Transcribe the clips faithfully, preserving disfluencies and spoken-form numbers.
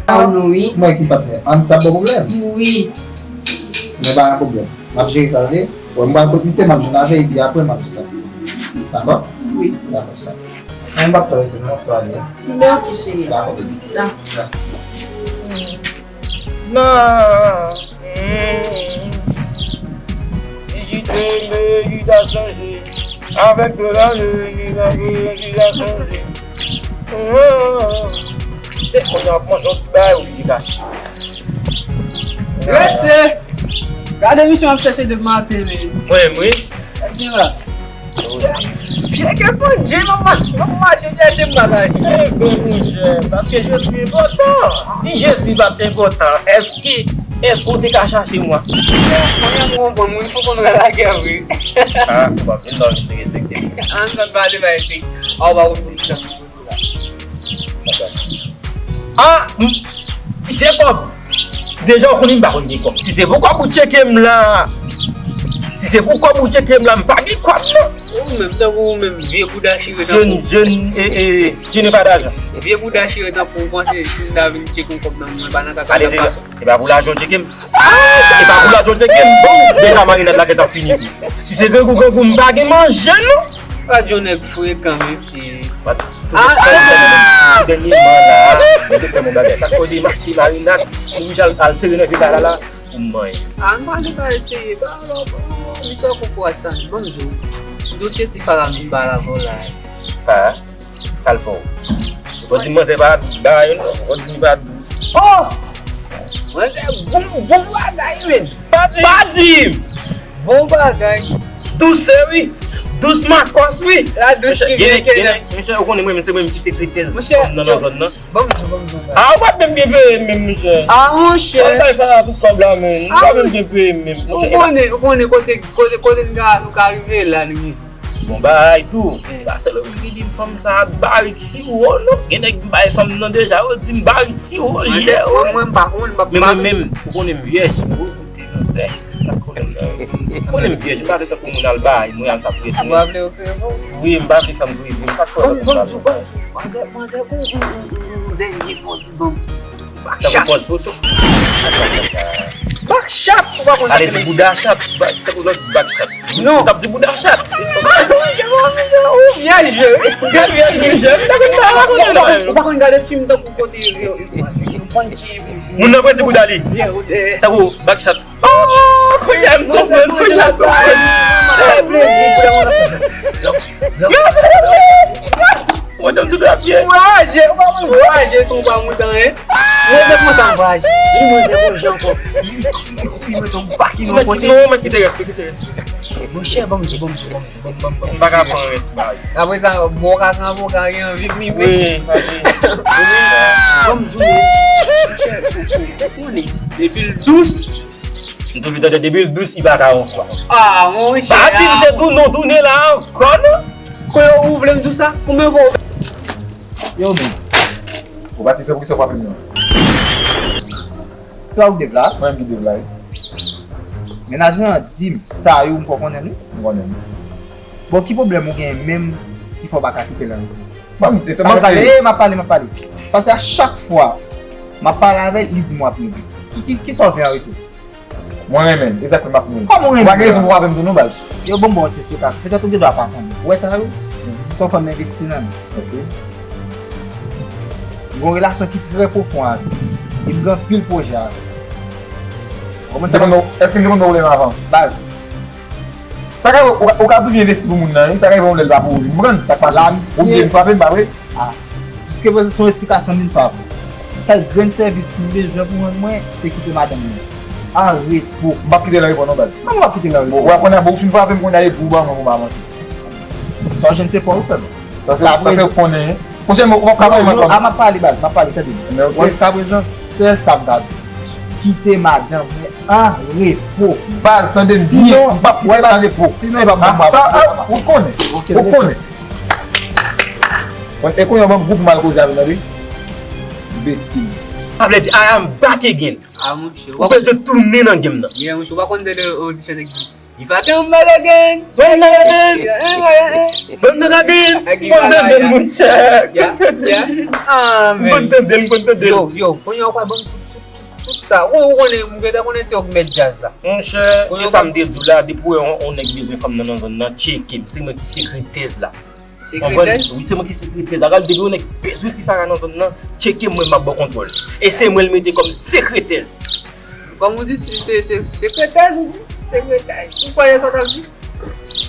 Mwen ki patnè. An sa bon pwoblèm. Wi. Men pa gen pwoblèm. M ap jere sa, oke? Bon, m pral kot misye, m ap jwenn avè, epi apre m ap di sa. Dakò? Wi. Dakò, sa. Mwen m p ap travay, m ap travay. Men oke, cheri. Dakò, baby. Dakò. Non. Si jite le, li ta chanje. Avèk de la, le, li ta, li ta chanje. Se kounye a w ap manje yon ti bagay, oblije kache. Rete! Gade misye m ap chèche depi maten, men. Mwen, mwen. Gade la. Vye kèson Dje, m ap ma-, m ap mache chèche m bagay. E bon, monchè, paske Jezi enpòtan. Si Jezi pa t enpòtan, èske, èske w te ka chache mwen? Mwen, m konprann, wi, fòk w konn lagè, wi. Ah, ou pa vin la, ou vin rete. An, sa pale, ba, ese. Ah, ou pa konn pou sa. Ah, m-, si se kòb, deja w konnen m pa konn gen kòb. Si se pou kòb ou tcheke m la, si se pou kòb ou tcheke m la, m pa gen kòb non. Ou menm, tankou ou menm, vye bouda chire tankou. Je ne, je ne, eh, eh, je n'ai pas d'argent. Vye bouda chire tankou ou panse si m ta vin tcheke yon kòb nan men mwen, pa nan kaka. Alezi, e pa pou lajan w tcheke m. E pa pou lajan w tcheke m. Bon, deja marinad la gentan fini tou. Si se grangou, grangou, m pa gen manje non. Pa di yon nèg frekan, mesye. Paske sitou, ah, dènyèman la, mwen te fè yon bagay. Sa k fè w te m achte marinad, pou m al, al sere nan vye bagay la, pou m manyen. Ah, m pa gen pa eseye. Ba, alò, bon, li twò konpwat sa. Bon, m di w, sou dosye ti Fara m vin ba la volay. Pa, sa l fè w? Ou di manzè pa bay, ou di li pa dous. Oh! Manzè, bon, bon bagay, men. Pa di! Pa di! Bon bagay. Douse, wi. Dous makòs, wi. La dous ki vyen kenèp. Mesye, ou konnen mwen, se mwen ki sekretè fanm nan, nan zòn nan. Ban m di w, ban m di w. Ah, ou pa t menm gen peye m menm, mesye. Ah, monchè. Ou bay sa la tout kòb la, men. Ou pa menm gen peye m menm. Ou konnen, ou konnen kote, kote, kote nou ka, nou ka rive la, nou. Bon bagay tou. Barcelone ki di m fanm sa a barik siwo non. Gen nèg m bay fanm nan deja, yo di m barik siwo li ye. Mwen, mwen, m pa konn, m pa. Men mwen menm, ou konnen m vyèj. Ou koute manzè. Sa konnen m vyèj, m pa vle tankou moun al bay, mwen al sa priye. Ou pa vle yo priye pou ou? Wi, m pa vle fanm priye, m pa kwè nan sa. Bon, bon, bon, manzè, manzè, ou, ou, ou, ou, dènye pòz, bon. Tankou pòz foto. Back shot, ou pa konn sa. Ale di bouda chat, tankou lòt back shot. Non. Ou t ap di bouda chat. Ou vyèj, ou vyèj, ou pa konn gade fim tankou kote yo, yo, yo, yo, yo, yo, moun nan pral di bouda li. Tankou back shot. Oh, kounye a m konprann, kounye a m konprann. Se plezi pou lè moun ap fè. Mwen menm sou trapye. Kouraje, ou pa konn kouraje si w pa moute anyen. Mwen te kòmanse ankouraje. Li mwen se bon jan ankò. Li, li, li, li mete yon paki nan kote. Non, mwen kite rès, kite rès. Monchè, ban m di, ban m di, ban m di, ban m, ban m, ban m. M pa ka pran rès, bay. Apre sa, bon, ka gen avoka, gen anvi, wi, wi. Wi, pase. Ban m di w, monchè, sou, sou, ou konnen. Depi l dous, m toujou tande depi l dous, li pa ka yon fwa. Ah, monchè. Pa di m se tou non tounen la ankò, non. Kote ou vle m di w sa? Konbyen fwa ou sa? Yo, men. Ou pa ti se poukisa w frape m nan? Se pa ou ki dev la? Mwen menm ki dev la, wi. Mennaj mwen an di m, Tayou, m fè w konnen l, wi. M konnen l. Bon, ki pwoblèm ou genyen menm ki fè w pa ka kite l anrete? Paske, m ap pale, m ap pale, m ap pale. Paske a chak fwa m ap pale avè l, li di m w ap renmen. Ki, ki, kisa w vle anrete? Mwen renmen l, e sa k fè m ap renmen l. Kòman w renmen l? Ou pa gen rezon pou w frape m tou non, baz. Yo, ban m ba w yon ti esplikasyon. Petèt ou gen dwa pa konnen. Ou wè Tayou? Mhm. Se yon fanm m envesti nan li. Ok. M gen yon relasyon ki trè pwofon avè l. E m gen anpil pwojè avè l. Ou konprann sa? Èske m te konn wè w lè m avan? Baz. Sa ka, ou, ou ka toujou envesti pou moun nan, wi. Sa ka rive yon lè l pa pou ou, wi. M konprann sa k pase. Ou byen frape m, pa vre? Ah, piske se yon esplikasyon m vin fè pou ou. Sèl grenn sèvis m bezwen pou rann mwen, se kite madanm mwen an repo. M p ap kite l an repo non, baz. Kòman w ap kite l an repo? Bon, w ap konnen, bon, ou fin frape m kounye a, epi ou ba mwen pou m avanse. Sa w jwenn se pa w fè m. Sa se, sa se ou konnen. Pwochèn mwen, ou p ap ka bay mwen kòb. Ah, m ap pale, baz, m ap pale, tande. Men, ok. Jiska prezan, sèl sa m ka di w. Kite madanm mwen an repo. Baz, tande m byen, m p ap kite l an repo. Sinon, e pa bon, ah, sa, ah, ou konnen. Ok, ou konnen. Bon, e kounye a, ban m gwoup mal koze avè m, tande. Enbesil. Sa vle di, I am back again. Ah, monchè. Ou bezwen tounen nan game nan. Yeah, monchè, ou pa konn de, de audition exit. If I come back again, come back again, come back again, come back again, monchè. Ah, men. Konn tande l, konn tande l. Yo, yo, kounye a w pral ban m tout, tout, tout, tout sa. Ou, ou konnen, m gentan konnen se ou ki mèt djaz la. Monchè, se sa m te di w la, depi w wè yon, yon nèg bezwen fanm nan, nan zòn nan, tcheke m. Se mwen ki sekretèz la. Sekretèz? Wi, se mwen ki sekretèz la. Gade, depi yon nèg bezwen Ti Fara nan zòn nan, tcheke m, mwen m ap ba w kontwòl. E se mwen l mete kòm sekretèz. Kòm ou di, se, se, se sekretèz ou di? Sekretèz. Ou kwè se sa w t ap di?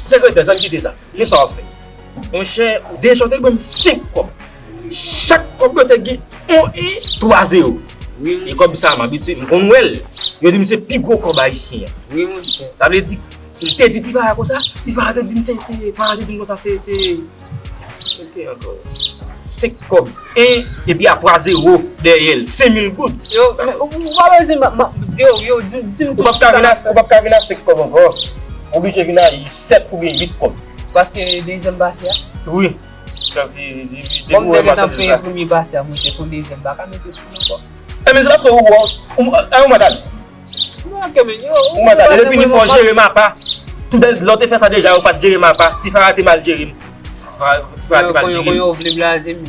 Sekretèz, ann kite sa. Men sa w ap fè. Monchè, deja w te ban m senk kòb. Chak kòb yo te gen yon e twa zewo. Wi, monchè. E kòb sa, m abitye, m konn wè l. Yo di m se pi gwo kòb ayisyen an. Wi, monchè. Sa vle di, m te di Ti Fara konsa, Ti Fara te di m se, se, Fara te di m konsa, se, se, se te ankò. Senk kòb. En, epi a twa zewo dèyè l, senk mil goud. Yo, men, ou, ou pa bezwen, ma, ma, yo, yo, di, di m tout sa. Ou p ap ka vin a, ou p ap ka vin a senk kòb ankò. Ou oblije vin a sèt oubyen uit kòb. Paske dezyèm pase a? Wi. Bon, m te gentan peye premye pase a, monchè, se yon dezyèm m pa ka mete sou l ankò. Enben, se paske ou, ou, ou, ou, ou, ou, Ou manke, men, yo, ou manke, depi li fè w jere m apa. Tout lè, lè w te fè sa deja, ou pa t jere m apa. Ti Fara te mal jere m. Ti Fara, Ti Fara te mal jere m. Konye w vle blaze m.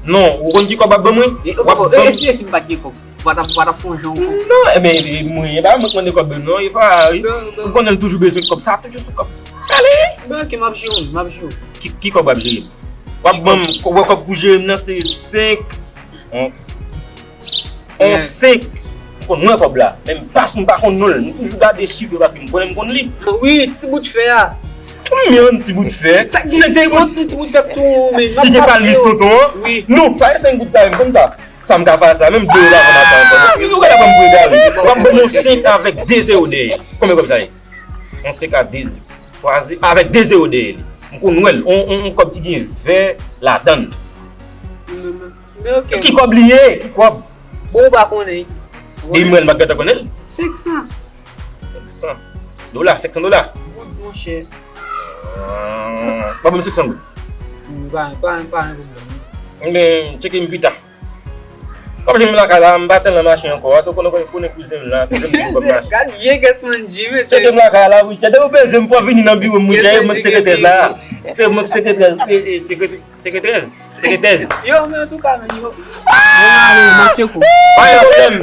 Non, ou konn ki kòb w ap ban mwen? W ap ban m. E si, e si m pa t gen kòb? Ou pa t ap, ou pa t ap fè yon jan ankò? Non, enben, e mwen, e pa mwen k mande kòb yo, non, e pa, ou konnen l toujou bezwen kòb, sa toujou sou kòb. Ale! Ben, ok, m ap jere w, m ap jere w. Ki, ki kòb w ap jere m? W ap ban m, kòb, kòb pou jere m nan, se senk. On senk. M konn wè kòb la. Men m pa, m pa konn non l. M toujou gade chif yo paske m konnen m konn li. Wi, ti bout fè a. Konbyen ti bout fè? Sa ki senk bout, ti bout fè tou, men. Ki gen palmis tonton an? Wi. Non, sa e senk bout sa, m konn sa. Sa m ka fè sa, menm de yo pa konn ata ankò. Ou gade ban m pou egare. W ap ban m on senk avèk de zewo dèyè. Konbyen kòb sa ye? On senk a de zewo. Twa zewo, avèk de zewo dèyè li. M konn wè l. On, on, on kòb ki gen vè ladan l. Men ok. Ki kòb li ye? Ki kòb? Bon, ou pa konnen. Depi m wè l, m ap gentan konnen l. Senk san. Senk san dola, senk san dola. Goud, monchè. Ah, pa ban m senk san goud. Hmm, pa, pa, pa gen pwoblèm. Men, tcheke m pita. Kòm jan m lakay la, m pa tèlman mache ankò. Ase w konnen, konnen kouzen m la, kouzen m toujou konn mache. Gad vye Guess Manji, mesye. Tcheke m lakay la, monchè. Depi w bezwen m, fò w vini nan biwo m, monchè. E mwen ki sekretèz la. Se mwen ki sekretèz, e, e, sekretè. Sekretèz, sekretèz. Yo, men antouka, men yo. Mwen ale, mwen tcheko. Pa gen pwoblèm.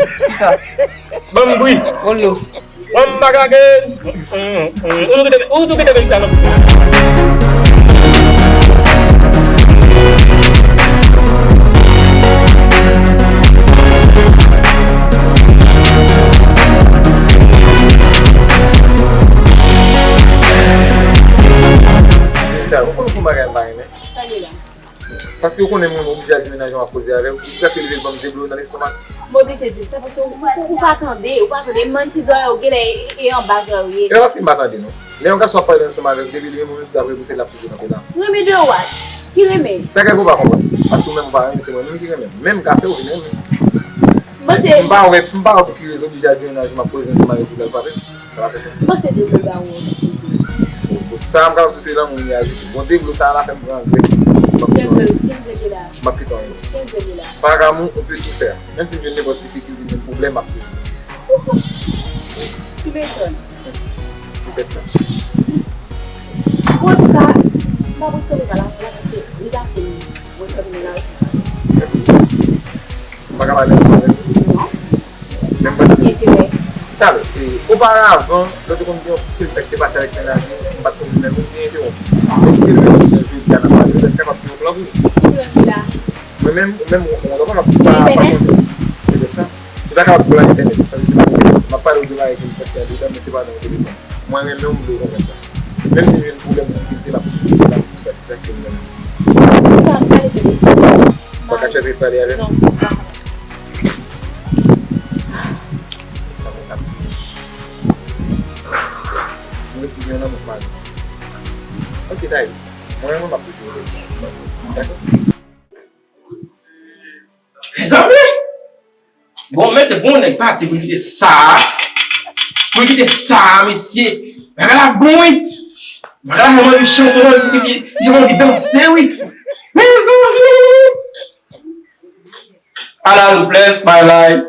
Ban m bri. One love. One back again. Ou tou kite, ou tou kite bèl sa nan bouch mwen. Ou konnen fon bagay m pa renmen. Paske ou konnen mwen, m oblije al di mennaj mwen m ap koze avè w, jiskaske li vin ban m de blo nan lestomak. M oblije di l sa, paske ou, ou, ou pa tande, ou pa tande, m manti zòrèy ou genlè e, e anba zòrèy ou ye. E pa paske m pa tande, non. Lè yon gason ap pale ansanm avè w, depi li renmen w, menm si l ap repouse l, l ap toujou kanpe la. Renmen de what? Ki renmen? Sa k fè w pa konprann. Paske ou menm ou pa renmen, se mwen menm ki renmen w. Men m ka fè w vin renmen m. M pa wè, m pa wè pou ki rezon oblije al di mennaj mwen m ap koze ansanm avè w pou l al frape m. Sa pa fè sans. Mwen se de blo ba ou an. Bon, sa m kapab di se lanmou li ajoute. Bon, de blo sa a la fè m pran anglè. M ap kite w. M ap kite w. Par amour, on peut tout faire. Menm si m jwenn nenpòt difikilte, menm pwoblèm, m ap toujou. Tu m'étonnes. Poutèt sa. Bon, antouka, m pa pral kanpe pa la, la, paske li ta fini. Mwen fè m nan lari. Mwen konn sa. M pa ka pale ansanm avè l. Non. Menm paske. Talè, e, oparavan, lè w te konn gen yon pil nèg te pase avèk mennaj ou, m pa t konn li menm, ou te entewonp. Èske lè w jan jodi a n ap pale, yo t kapab gen yon plan pou ou? Ki plan ki la? Mwen menm, ou menm, ou, ou, ou pa, pa konnen. Petèt sa. Ou ta kapab pran entènèt, paske se pa nan telefòn. M ap pale w de bagay ke m santi andedan, men se pa nan yon telefòn. Mwen renmen w, m vle w konprann sa. Menm si m jwenn pwoblèm, difikilte, m ap toujou la pou sa, ki fè ke m renmen w. Ou pa pale de telefòn. Ou pa ka tchèt ret pale avè m? Non, m pa ka. Pa konsa. Mwen resi gen yon lanmou pou mari. Ok, David. Mwen renmen w, m ap toujou renmen w. Dakò? Mezanmi! Bon, men se bon nèg pati pou l kite sa. Pou l kite sa, mesye. Bagay la bon, wi. Bagay la fè m anvi chante, m anvi, m anvi danse, wi. Mezanmi! Ala nou bless my life.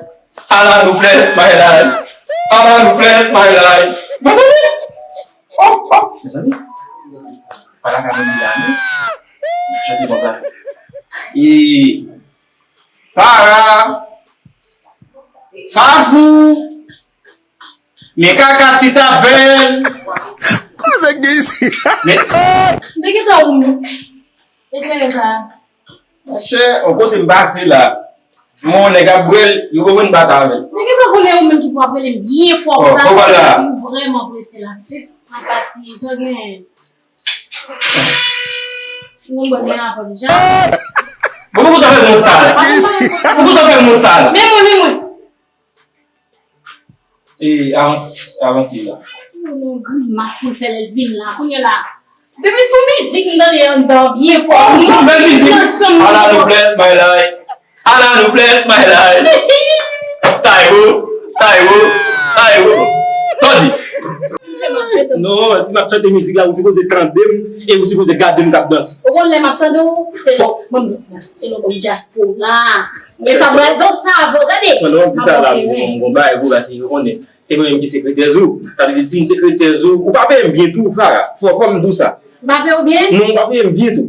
Ala nou bless my life. Ala nou bless my life. Mezanmi! Oh, oh, mezanmi. Pa lakay moun la, non. Chante konsa. E Farah, Fafou, men kaka ti tapèl. Nèg gen isi. Men, m te gentan ou. E klere sa. Monchè, on kote m pase la. Mon nèg ap bwè l, yo konn bat avè l. Nèg gentan konnen ou menm ki pou ap rele m byen fò konsa. Oh, oh, voilà. M vrèman prese la. M ap pati, jan gen. Mwen mwen gen avan deja. Bon, poukisa w fè moun sa la? Poukisa w fè moun sa la? Men mwen, men mwen. E, avanse, avanse la. Yon grimas pou l fè lè l vin la. Kounye a la. Depi sou mizik m tande anndan byen fò. Oh, se yon bèl mizik. Ala nou bless my life. Ala nou bless my life. Taywo, Taywo, Taywo. Sa w di? Non, si m ap chante mizik la, ou sipoze tande m e ou sipoze gade m k ap danse. Ou konn lè m ap tande w, se lè, ban m di sa, se lè w konn dyaspora. Men sa pral dans sa avè w, gade. Pandan w ap di sa la, m gon bagay pou w, paske yo konnen se mwen menm ki sekretè Zou. Sa vle di, si m sekretè Zou, ou pa peye m byen tou, Farah. Fò, fò m di w sa. M pa peye w byen? Non, ou pa peye m byen tou.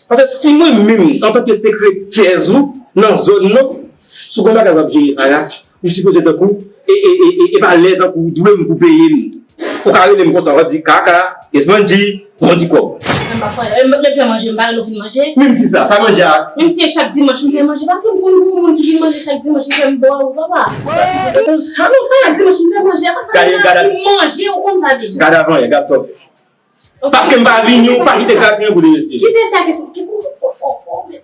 Paske si mwen menm, antanke sekretè Zou nan zòn nan, si w gon bagay w ap jere, Farah, ou sipoze tankou, e, e, e, e, e pa lè tankou ou dwe m pou peye m. Ou ka rele m konsa, w ap di kaka, Kesmanji, pran ti kòb. Mwen pa fè, e, lè m fè manje, m pa rele w vin manje. Menm si sa, sa manje a. Menm si e chak dimanch m fè manje, paske m konn gon moun ki vin manje chak dimanch, li fè m ba w, papa. Sa nou fè? Chak dimanch m fè manje, apa sa nou fè? Gade, gade. Vin manje, ou konn sa deja. Gade avan yè, gade sa w fè. Paske m pa vini, ou pa kite graten pou de mesye. Kite sa, kite sa.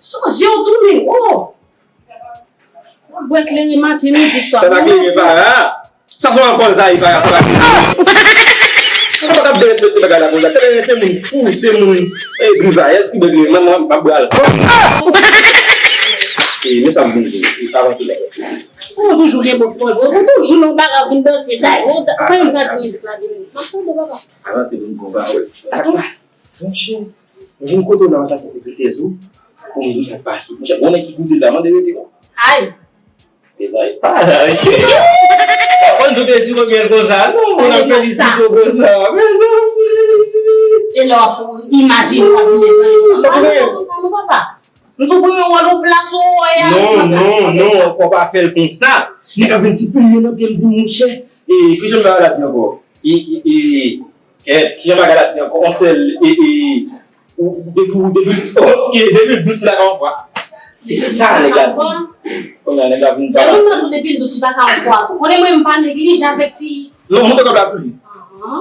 Chanje w tounen, oh. W ap bwè kleren maten, midi, swa. Sa pa kleren, pa la. Sa se yon alkòl sa ye, pa, sa pa kleren. Sa pa ka derespekte bagay la konsa. Kleren se moun fou, se moun, e, grivayès ki bwè kleren. Mwen, mwen, m pa bwè alkòl. E, men sa m vin di, e, avanse la. Ou toujou gen bon ti manje. Ou toujou nan bagay vin danse. Dayè, ou ta, pa yon gade mizik la vini. M ap tande, papa. Avanse pou n pran pawòl. Sa k pase? Monchè, m vin kote w la antanke sekretè Zou pou m di w sa k pase. Monchè, bon nèg ki koute l la, mande rete non. Ay! E bay pa la, monchè. Mwen, tout espri mwen gen konsa, non, mwen ap felisite w konsa. Mezanmi. E lè w ap imajine w ap di mezanmi. Mwen, mwen, konsa, non, papa. M tou pran yon wòl ou plas ou wè a. Non, non, non, fò w pa fè l konsa. Nèg ap vin sipliye nan pye m di, monchè, e, kijan bagay la di ankò? E, e, e, kèt, kijan bagay la di ankò? On sèl, e, e, ou, depi, ou, depi, ok, depi l dous la ka yon fwa. Se sa nèg la di. Kounye a nèg la vin pale. Lè moun nan tou depi l dous li pa ka yon fwa. Ou konnen mwen m pa neglije avèk ti. Non, moute kòb la sou li.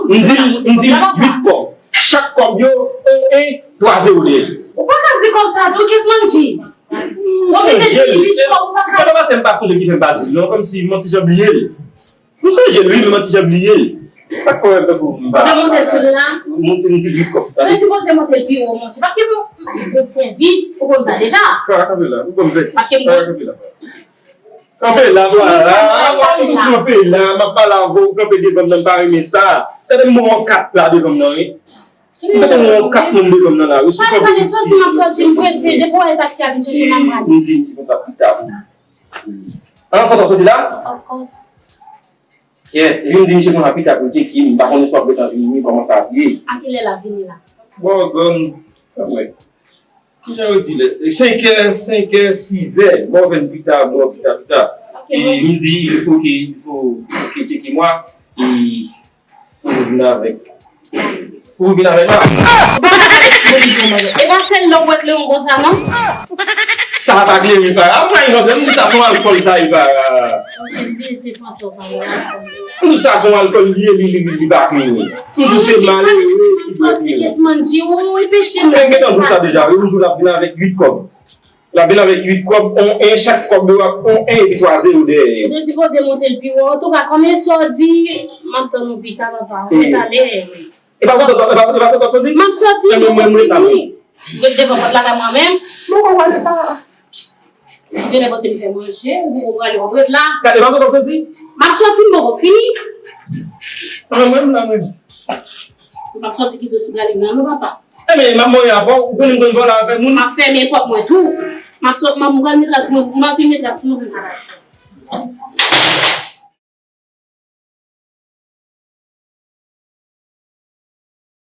M di l, m di l uit kòb. Chak kòb yo, on en, twa zewo dèyè. Ou pa ka di kòb sa tou, Kesmanji. Ou oblije di uit kòb, ou pa ka. Kòb la pase m pa sonje ki fè m pa di l non, kòmsi m yon ti jan bliye l. M sonje l wi, men m yon ti jan bliye l. Sa k fè w wè m tankou m pa. Ou te monte l sou li la? Monte, m di l uit kòb. Ou te sipoze monte l pi wo, monchè. Paske bon, bon sèvis, ou konn sa deja. Sa kanpe la, ou konn fè ti. Paske m konn. Kanpe la, vwala. Kanpe la, m ap pale avè w, kanpe devan m nan, m pa renmen sa. Gade m mwen yon kat la devan m nan, wi. M mete mwen yon kat moun devan m nan la, wi. Pale, pale, sòti, m ap sòti, m prese. Depi w wè taksi a vin chèche m, m ap prale. M di, m di konsa pita pou. An, sòti, sòti la? Of course. Kèt, li vin di misye konsa pita pou l tcheke, m pa konnen si w ap gentan vini, kòman sa ap ye. A kilè l ap vini la? Bò zòn, kanmenm. Kijan yo di lè? Senkè, senkè, sizè. Mwen vin pita, mwen pita, pita. Ok, e mwen m di, il faut que, il faut que tcheke mwa. E pou vin avèk. Pou vin avèk mwa. E pa sèl lè w wè kleren konsa, non? Sa pa kleren, Farah. Mwen, non, m di sa se yon alkòl, sa, Farah. Ok, m bliye se franse w pale a. M di sa se yon alkòl li ye, li, li, li, li pa kleren. M di se malere ki dwe kleren. Sòti Kesmanji, ou anpeche m. Men gentan di w sa deja, wi, m di w l ap vin avèk uit kòb. L ap vin avèk uit kòb, on en, chak kòb yo ap on en epi twa zewo dèyè. Ou te sipoze monte l pi wo. Antouka, kòm e sa w di, m ap tann ou pita, papa. Ou talè. E pa sòti, e pa, e pa sòti w ap sòti? M ap sòti, m poko fini. Ret devan pòt lakay mwen menm. Bon, bon, bon, pa. Genlè panse m fè manje, ou poko prale, w ap ret la. Gade, e pa sòti w ap sòti? M ap sòti, m poko fini. Mwen menm la, mwen. M p ap sòti kite w sou gade m nan, non, papa. Ebyen, m ap mòde avè w, ou konnen m konn vòlè avè moun. M ap fèmen pòt mwen tou. M ap sòt, m ap, m pral met rad sou mwen, m ap fin met rad sou mwen pou m ka pati.